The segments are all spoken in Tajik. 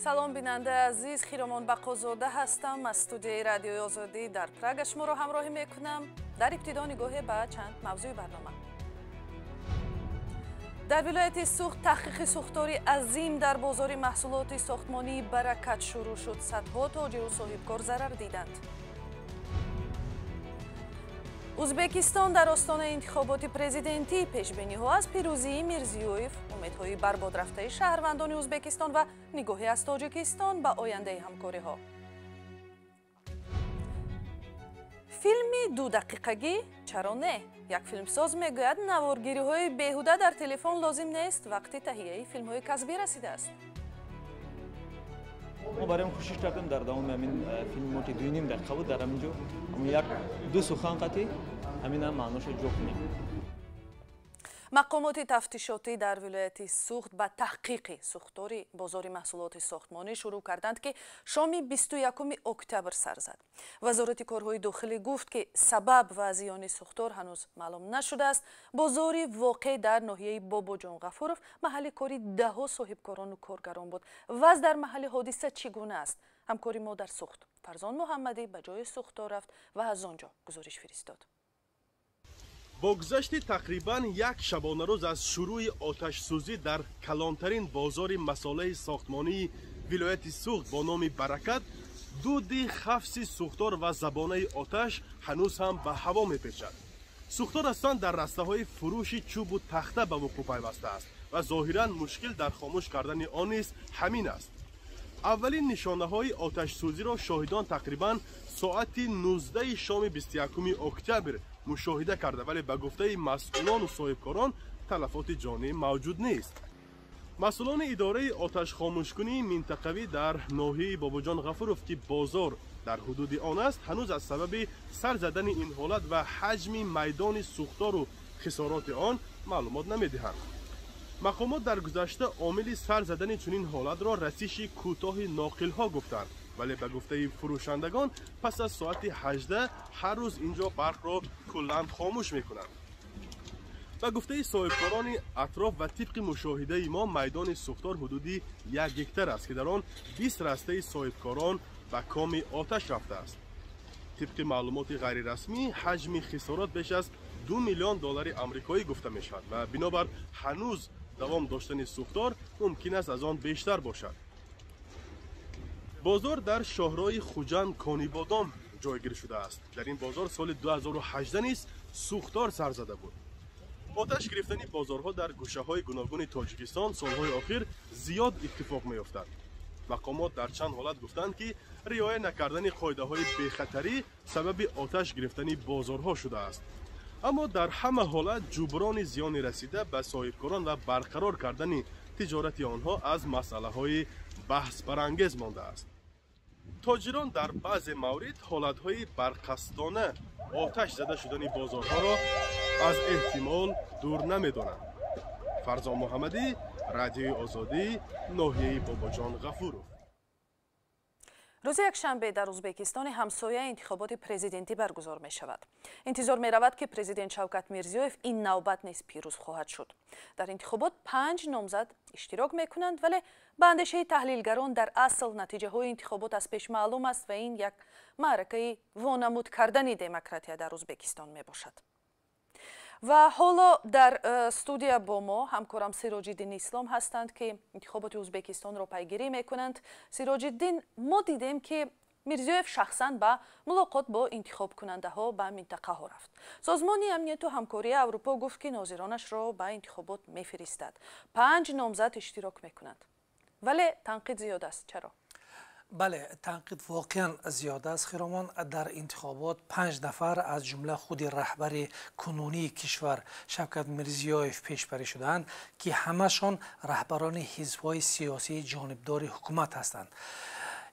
Салом, бинандаи азиз, Хиромон Бақозода ҳастам. Аз студияи Радиои Озодӣ дар Прага шуморо ҳамроҳӣ мекунам. Дар ибтидо нигоҳе ба чанд мавзӯи барнома. Дар вилояти Суғд таҳқиқи сӯхтори азим дар бозори маҳсулоти сохтмонии Баракат шурӯъ шуд. Садҳо тоҷиру соҳибкор зарар диданд. Ӯзбекистон дар остонаи интихоботи президентӣ, пешбиниҳо аз пирӯзии Мирзиёев, умедҳои барбод рафтаи шаҳрвандони Ӯзбекистон ва нигоҳе аз Тоҷикистон ба ояндаи ҳамкориҳо. Филми дудақиқагӣ чаро не? Як филмсоз мегӯяд, наворгириҳои беҳуда дар телефон лозим нест, вақти таҳияи филмҳои касбӣ расидааст. Мо барои он кӯшиш кардем, дар давоми ҳамин филми мо, ки 2,5 дақиқа буд, дар ҳамин ҷо ҳамин як ду сухан қатӣ ҳамина маъношо ҷо кунем. Мақомоти тафтишотӣ дар вилояти Суғд ба таҳқиқи сӯхтори бозори маҳсулоти сохтмонӣ шурӯъ карданд, ки шоми 21 октябр сар зад. Вазорати корҳои дохилӣ гуфт, ки сабаб ва зиёни сӯхтор ҳанӯз маълум нашудааст. Бозори воқеъ дар ноҳияи Бобоҷон Ғафуров маҳалли кори даҳҳо соҳибкорону коргарон буд. Вазъ дар маҳалли ҳодиса чӣ гуна аст? Ҳамкори мо дар Суғд, Фарзон Муҳаммадӣ, ба ҷои сӯхтор рафт ва аз он ҷо гузориш фиристод. Бо гузашти тақрибан як шабонарӯз аз шурӯи оташсӯзӣ дар калонтарин бозори масолеҳи сохтмонии вилояти Суғд бо номи Баракат, дуди хафси сӯхтор ва забонаи оташ ҳанӯз ҳам ба ҳаво мепечад. Сӯхтор аслан дар растаҳои фурӯши чӯбу тахта ба вуқӯъ пайвастааст ва зоҳиран мушкил дар хомӯш кардани он низ ҳамин аст. Аввалин нишонаҳои оташсӯзиро шоҳидон тақрибан соати 19 шоми 21 октябр мушоҳида карда, вале ба гуфтаи масъулону соҳибкорон, талафоти ҷонӣ мавҷуд нест. Масъулони идораи оташхомӯшкунии минтақавӣ дар ноҳияи Бобоҷон Ғафуров, ки бозор дар ҳудуди он аст, ҳанӯз аз сабаби сар задани ин ҳолат ва ҳаҷми майдони сӯхтору хисороти он маълумот намедиҳанд. Мақомот дар гузашта омили сар задани чунин ҳолатро расиши кӯтоҳи ноқилҳо гуфтанд, вале ба гуфтаи фурӯшандагон, пас аз соати 18 ҳар рӯз ин ҷо барқро куллан хомӯш мекунанд. Ба гуфтаи соҳибкорони атроф ва тибқи мушоҳидаи мо, майдони сӯхтор ҳудуди 1 гектар аст, ки дар он 20 растаи соҳибкорон ба коми оташ рафтааст. Тибқи маълумоти ғайрирасмӣ, ҳаҷми хисорот беш аз 2 миллион доллари амрикоӣ гуфта мешавад ва бинобар ҳанӯз давом доштани сӯхтор, мумкин аст, аз он бештар бошад. Бозор дар шоҳроҳи Хуҷанд Конибодом ҷойгир шудааст. Дар ин бозор соли 2018 низ сӯхтор сар зада буд. Оташ гирифтани бозорҳо дар гӯшаҳои гуногуни Тоҷикистон солҳои охир зиёд иттифоқ меёфтад. Мақомот дар чанд ҳолат гуфтанд, ки риоя накардани қоидаҳои бехатарӣ сабаби оташ гирифтани бозорҳо шудааст, аммо дар ҳама ҳолат ҷуброни зиёни расида ба соҳибкорон ва барқарор кардани тиҷорати онҳо аз масъалаҳои баҳсбарангез мондааст. Тоҷирон дар баъзе маврид ҳолатҳои барқасдона оташ зада шудани бозорҳоро аз эҳтимол дур намедонанд. Фарзон Муҳаммадӣ, Радиои Озодӣ, ноҳияи Бобоҷон Ғафуров. Рӯзи якшанбе дар Ӯзбекистони ҳамсоя интихоботи президентӣ баргузор мешавад. Интизор меравад, ки президент Шавкат Мирзиёев ин навбат низ пирӯз хоҳад шуд. Дар интихобот панҷ номзад иштирок мекунанд, вале ба андешаи таҳлилгарон, дар асл натиҷаҳои интихобот аз пеш маълум аст ва ин як маъракаи вонамуд кардани демократия дар Ӯзбекистон мебошад. Ва ҳоло дар студия бо мо ҳамкорам Сироҷиддин Ислом ҳастанд, ки интихоботи Ӯзбекистонро пайгирӣ мекунанд. Сироҷиддин, мо дидем, ки Мирзиёев шахсан ба мулоқот бо интихобкунандаҳо ба минтақаҳо рафт. Созмони Амнияту ҳамкории Аврупо гуфт, ки нозиронашро ба интихобот мефиристад. Панҷ номзад иштирок мекунанд, вале танқид зиёд аст. Чаро? Бале, танқид воқеан зиёд аст, Хиромон. Дар интихобот панҷ нафар, аз ҷумла худи раҳбари кунунии кишвар Шавкат Мирзиёев, пешбарӣ шудаанд, ки ҳамашон раҳбарони ҳизбҳои сиёсии ҷонибдори ҳукумат ҳастанд.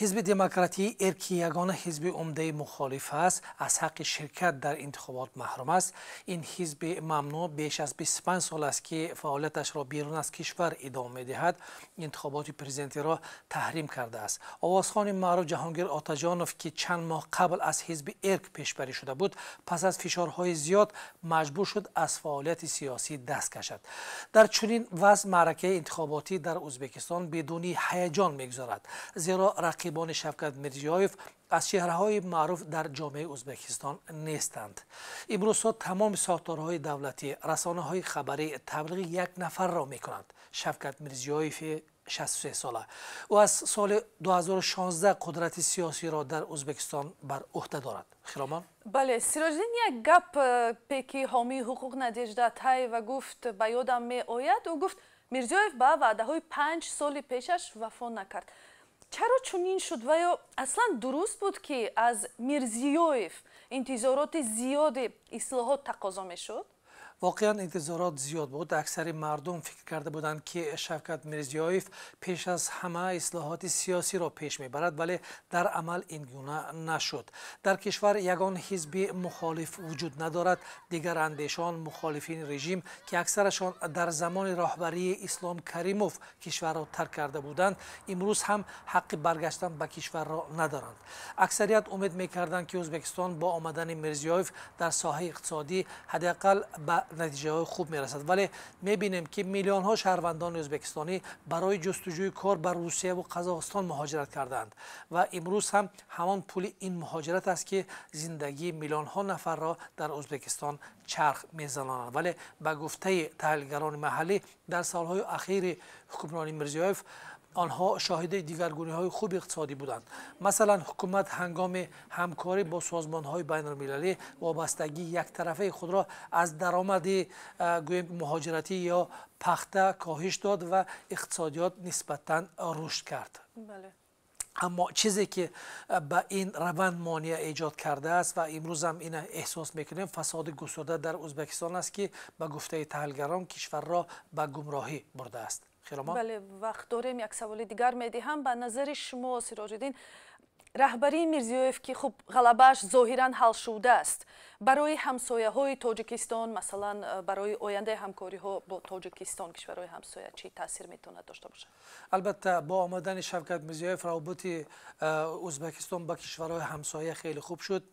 Ҳизби демократии Эрк, ки ягона ҳизби умдаи мухолиф аст, аз ҳаққи ширкат дар интихобот маҳрум аст. Ин ҳизби мамнӯъ беш аз 25 сол аст, ки фаъолияташро берун аз кишвар идома медиҳад, интихоботи президентиро таҳрим кардааст. Овозхони маъруф Ҷаҳонгир Отаҷонов, ки чанд моҳ қабл аз ҳизби Эрк пешбарӣ шуда буд, пас аз фишорҳои зиёд маҷбур шуд аз фаъолияти сиёсӣ даст кашад. Дар чунин вазъ маъракаи интихоботӣ дар Ӯзбекистон бидуни ҳаяҷон мегузарад, зеро рақибони Шавкат Мирзиёев аз чеҳраҳои маъруф дар ҷомеаи Ӯзбекистон нестанд. Имрӯзҳо тамоми сохторҳои давлатӣ, расонаҳои хабарӣ таблиғи як нафарро мекунанд: Шавкат Мирзиёеви 63 сола. Ӯ аз соли 2016 қудрати сиёсиро дар Ӯзбекистон бар ӯҳда дорад. Хиромон? Бале, Сироҷиддин, як гап пеки ҳомии ҳуқуқ Надежда Атаева гуфт, ба ёдам меояд. Ӯ гуфт, Мирзиёев ба ваъдаҳои 5 соли пешаш вафо накард. Чаро чунин шуд ва ё аслан дуруст буд, ки аз Мирзиёев интизороти зиёди ислоҳот тақозо мешуд? Воқеан, интизорот зиёд буд. Аксари мардум фикр карда буданд, ки Шавкат Мирзиёев пеш аз ҳама ислоҳоти сиёсиро пеш мебарад, вале дар амал ин гуна нашуд. Дар кишвар ягон ҳизби мухолиф вуҷуд надорад. Дигарандешон, мухолифини режим, ки аксарашон дар замони роҳбарии Ислом Каримов кишварро тарк карда буданд, имрӯз ҳам ҳаққи баргаштан ба кишварро надоранд. Аксарият умед мекарданд, ки Ӯзбекистон бо омадани Мирзиёев дар соҳаи иқтисодӣ ҳадди ақал ба натиҷаҳои хуб мерасад, вале мебинем, ки миллионҳо шаҳрвандони ӯзбекистонӣ барои ҷустуҷӯи кор ба Русияву Қазоқистон муҳоҷират кардаанд ва имрӯз ҳам ҳамон пули ин муҳоҷират аст, ки зиндагии миллионҳо нафарро дар Ӯзбекистон чарх мезанонад. Вале ба гуфтаи таҳлилгарони маҳаллӣ, дар солҳои ахири ҳукмронии Мирзиёев онҳо шоҳиди дигаргуниҳои хуби иқтисодӣ буданд. Масалан, ҳукумат ҳангоми ҳамкорӣ бо созмонҳои байналмилалӣ вобастагии яктарафаи худро аз даромади, гӯем, муҳоҷиратӣ ё пахта коҳиш дод ва иқтисодиёт нисбатан рушд кард. Аммо чизе, ки ба ин раванд монеа эҷод кардааст ва имрӯзам ина эҳсос мекунем, фасоди густурда дар Ӯзбекистон аст, ки ба гуфтаи таҳлилгарон кишварро ба гумроҳӣ бурдааст. Бале, вақт дорем, як саволи дигар медиҳам. Ба назари шумо, Сироҷиддин, раҳбарии Мирзиёев, ки хуб, ғалабааш зоҳиран ҳал шудааст, барои ҳамсояҳои Тоҷикистон, масалан, барои ояндаи ҳамкориҳо бо Тоҷикистон, кишварҳои ҳамсоя, чӣ таъсир метавонад дошта бошад? Албатта, бо омадани Шавкат Мирзиёев равобити Ӯзбекистон ба кишварҳои ҳамсоя хеле хуб шуд.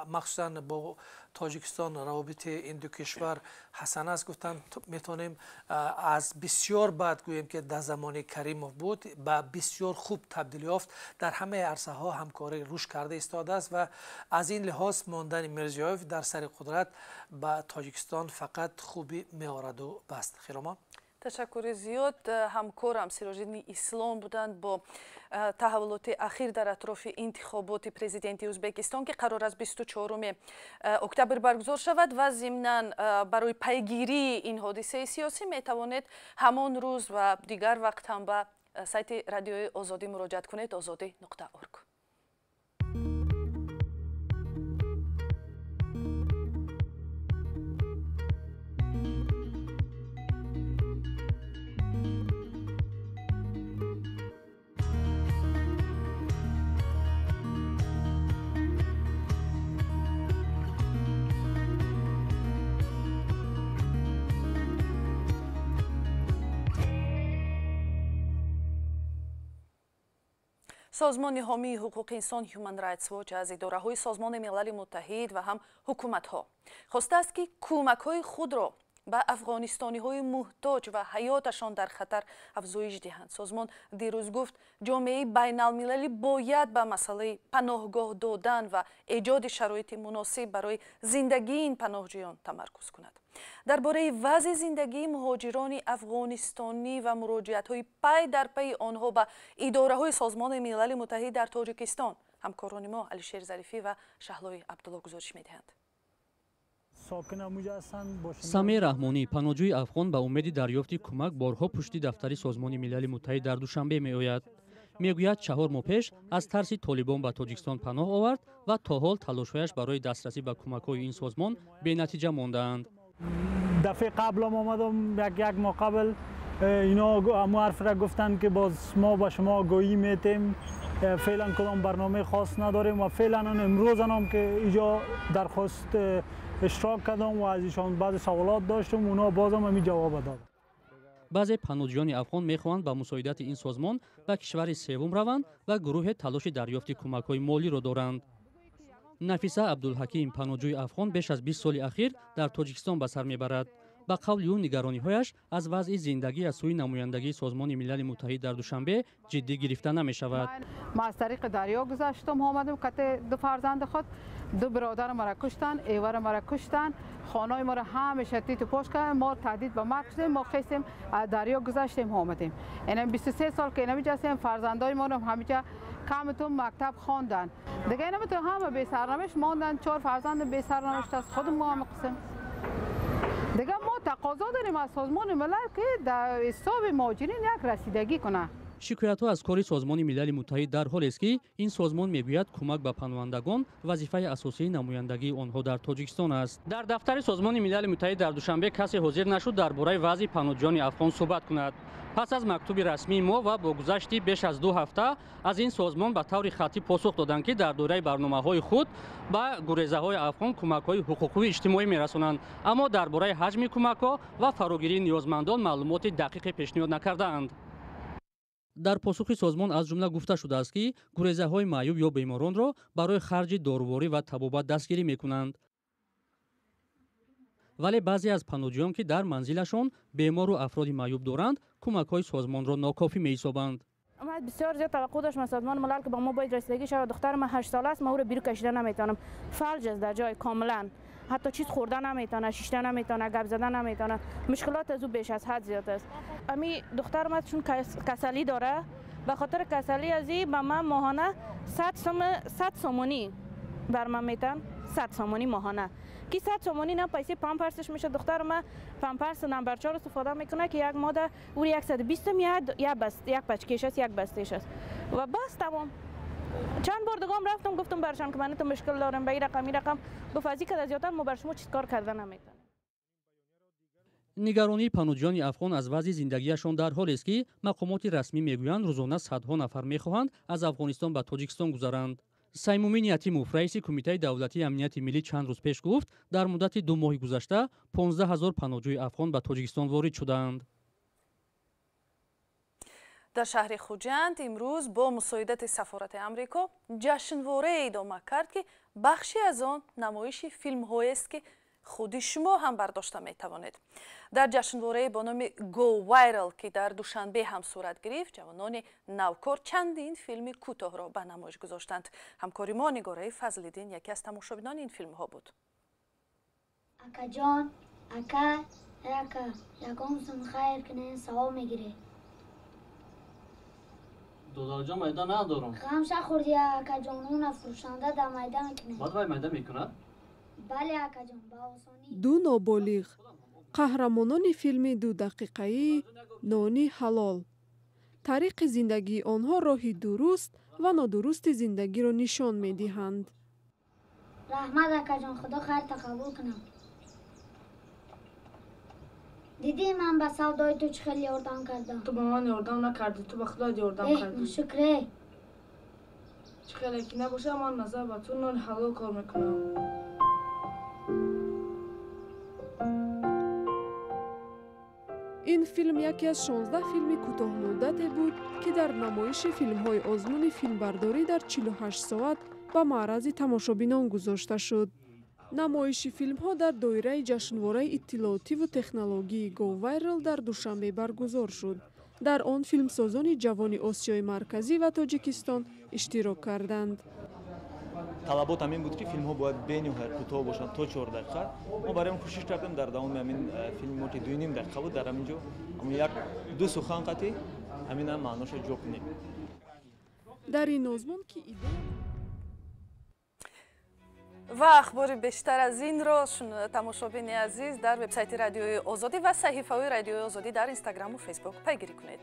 Махсусан бо Тоҷикистон равобити ин ду кишвар ҳасан аст, гуфтан метавонем. Аз бисёр бад, гӯем, ки дар замони Каримов буд, ба бисёр хуб табдил ёфт. Дар ҳамаи арсаҳо ҳамкорӣ рушд карда истодааст ва аз ин лиҳоз мондани Мирзиёев дар сари қудрат ба Тоҷикистон фақат хубӣ меораду баст. Хиромон. Ташаккури зиёд. Ҳамкорам Сироҷиддини Ислом буданд бо таҳаввулоти ахир дар атрофи интихоботи президенти Ӯзбекистон, ки қарор аст 24 октябр баргузор шавад. Ва зимнан барои пайгирии ин ҳодисаи сиёсӣ метавонед ҳамон рӯз ва дигар вақт ҳам ба сайти Радиои Озодӣ муроҷиат кунед: озодӣ.org. Созмони ҳомии ҳуқуқи инсон Human Rights Watch аз идораҳои Созмони Милали Муттаҳид ва ҳам ҳукуматҳо хостааст, ки кӯмакҳои худро ба афғонистониҳои муҳтоҷ ва ҳаёташон дар хатар афзоиш диҳанд. Созмон дирӯз гуфт, ҷомеаи байналмилалӣ бояд ба масъалаи паноҳгоҳ додан ва эҷоди шароити муносиб барои зиндагии ин паноҳҷӯён тамаркуз кунад. Дар бораи вазъи зиндагии муҳоҷирони афғонистонӣ ва муроҷиатҳои пай дар пайи онҳо ба идораҳои Созмони Милали Муттаҳид дар Тоҷикистон ҳамкорони мо Алишер Зарифӣ ва Шаҳлои Абдулло гузориш медиҳанд. Самеъ Раҳмонӣ, паноҳҷӯи афғон, ба умеди дарёфти кӯмак борҳо пушти дафтари Созмони Милали Муттаҳид дар Душанбе меояд. Мегӯяд, 4 моҳ пеш аз тарси Толибон ба Тоҷикистон паноҳ овард ва то ҳол талошҳояш барои дастрасӣ ба кӯмакҳои ин созмон бенатиҷа мондаанд. Дафъаи қаблам омадам, як моҳ қабл, ино ҳамун ҳарф ра гуфтанд, ки боз мо ба шумо огоҳӣ метем. فعلا کدام برنامه خاص نداریم و فعلا امروز هم که اینجا درخواست اشتراک کردم و از ایشان بعضی سوالات داشتم، اونا بازم همین جواب داد. Баъзе паноҳҷӯёни афғон мехоҳанд ба мусоидати ин созмон ба кишвари севум раванд ва гурӯҳе талоши дарёфти кӯмакҳои молиро доранд. Нафиса Абдулҳаким, паноҳҷӯи афғон, беш аз 20 соли ахир дар Тоҷикистон ба сар мебарад. Ба қавли ӯ, нигарониҳояш аз вазъи зиндагӣ аз сӯи намояндагии Созмони Милали Муттаҳид дар Душанбе ҷиддӣ гирифта намешавад. Ма аз тариқи дарё гузаштум, омадем кате ду фарзанди худ, ду бародари мара куштанд, эвара мара куштанд, хонаи моро ҳамеша титу пош карданд, мо таҳдид ба марг шудем, мо хестем, аз дарё гузаштем, омадем. Инам 23 сол ки инамиҷа ҳастем, фарзандои моро ҳамиҷа камтун мактаб хонданд. Дига инамитун ҳама бесарнавишт монданд, 4 фарзанд бесарнавишт аст, худи мо ҳам қисм. Дига мо тақозо дорем аз Созмони Милал ки дар ҳисоби муҳоҷирин як расидагӣ кунад. Шикоятҳо аз кори Созмони Милали Муттаҳид дар ҳолест, ки ин созмон мегӯяд, кӯмак ба паноҳандагон вазифаи асосии намояндагии онҳо дар Тоҷикистон аст. Дар дафтари Созмони Милали Муттаҳид дар Душанбе касе ҳозир нашуд дар бораи вазъи паноҳҷӯёни афғон суҳбат кунад. Пас аз мактуби расмии мо ва бо гузашти беш аз 2 ҳафта аз ин созмон ба таври хаттӣ посух доданд, ки дар доираи барномаҳои худ ба гурезаҳои афғон кӯмакҳои ҳуқуқию иҷтимоӣ мерасонанд, аммо дар бораи ҳаҷми кӯмакҳо ва фарогирии ниёзмандон маълумоти дақиқе пешниҳод накардаанд. Дар посухи созмон аз ҷумла гуфта шудааст, ки гурезаҳои маъюб ё беморонро барои харҷи доруворӣ ва табобат дастгирӣ мекунанд. Вале баъзе аз паноҳҷӯён, ки дар манзилашон бемору афроди маъюб доранд, кӯмакҳои созмонро нокофӣ меҳисобанд. Ман бисёр зиёд таваққӯъ доштам аз Созмони Милал ки ба мо бояд расидагӣ шавад. Духтари ман 8 сола аст, ман ӯро берун кашида наметавонам. Фалҷ аст дар ҷой комилан. Ҳатто чиз хӯрда наметавонад, шишта наметавонад, гап зада наметавонад. Мушкилот аз ӯ беш аз ҳад зиёд аст. Ами духтари ман чун касалӣ дорад, ба хотири касалӣ аз ӣ ба ман моҳона 100 сомонӣ бар ман метан, 100 сомонӣ моҳона. Ки 100 сомонӣ на пайси памперсش میشه. دختر من پامپرس نمبر 4 استفاده میکنه که یک ماده او 120 میاد، یک بست، یک پچکش است، یک بستهش است و بس تمام. چند بار دیگه هم رفتم گفتم برشان که من تو مشکل دارم به این رقم این رقم، گفت از این که زیادتر ما بر شما چیز کار کرده نمیتونم. Нигаронии паноҳҷӯёни афғон аз вазъи зиндагиашон дар ҳолест, ки мақомоти расмӣ мегӯянд, рӯзона садҳо нафар мехоҳанд аз Афғонистон ба Тоҷикистон гузаранд. Саймумин Ятимов, раиси Кумитаи давлатии амнияти миллӣ, чанд рӯз пеш гуфт, дар муддати 2 моҳи гузашта 15 000 паноҳҷӯи афғон ба Тоҷикистон ворид шудаанд. Дар шаҳри Хуҷанд имрӯз бо мусоидати сафорати Амрико ҷашнворае идома кард, ки бахши аз он намоиши филмҳоест, ки худи шумо ҳам бардошта метавонед. Дар ҷашнворае бо номи Go Viral, ки дар Душанбе ҳам сурат гирифт, ҷавонони навкор чандин филми кӯтоҳро ба намоиш гузоштанд. Ҳамкори мо Нигораи Фазлиддин яке аз тамошобинони ин филмҳо буд. Акаҷон, ака, ака, ягон сум хайр кунен, савоб мегиред. Додарҷон, майда надорам. Ғамша хӯрди, акаҷон, уна фурӯшанда дар майда мекунад. Баъд вай майда мекунад? Бале, акаҷон, ба осонӣ. Ду ноболиғ қаҳрамонони филми дудақиқаии «Нони ҳалол». Тариқи зиндагии онҳо роҳи дуруст ва нодурусти зиндагиро нишон медиҳанд. Раҳмат, акаҷон, худо хайрта қабул кунад. Дидӣ, ман ба савдои ту чӣ хел ёрдам кардам? Ту ба ман ёрдам накардӣ, ту ба худоят ёрдам кардӣ. Ношукре. Чӣ хеле ки набошад, ман назар ба ту нони ҳалол кор мекунам. Ин филм яке аз 16 филми кӯтоҳмуддате буд, ки дар намоиши филмҳои озмуни филмбардорӣ дар 48 соат ба маърази тамошобинон гузошта шуд. Намоиши филмҳо дар доираи ҷашнвораи иттилоотиву технологии Go Viral дар Душанбе баргузор шуд. Дар он филмсозони ҷавони Осиёи Марказӣ ва Тоҷикистон иштирок карданд. Талабот ҳамин буд, ки филмҳо бояд бениҳоят кӯтоҳ бошанд, то 4 дақиқа. Мо барои он кӯшиш кардем дар давоми ҳамин филми мо, ки 2,5 дақиқа буд, дар ҳамин ҷо як ду сухан қатӣ ҳаминам маъношо ҷо кунем. Дар ин озмун ки идея ва ахбори бештар аз инро тамошобини азиз дар вебсайти Радиои Озодӣ ва саҳифаҳои Радиои Озодӣ дар Инстаграму Фейсбук пайгирӣ кунед.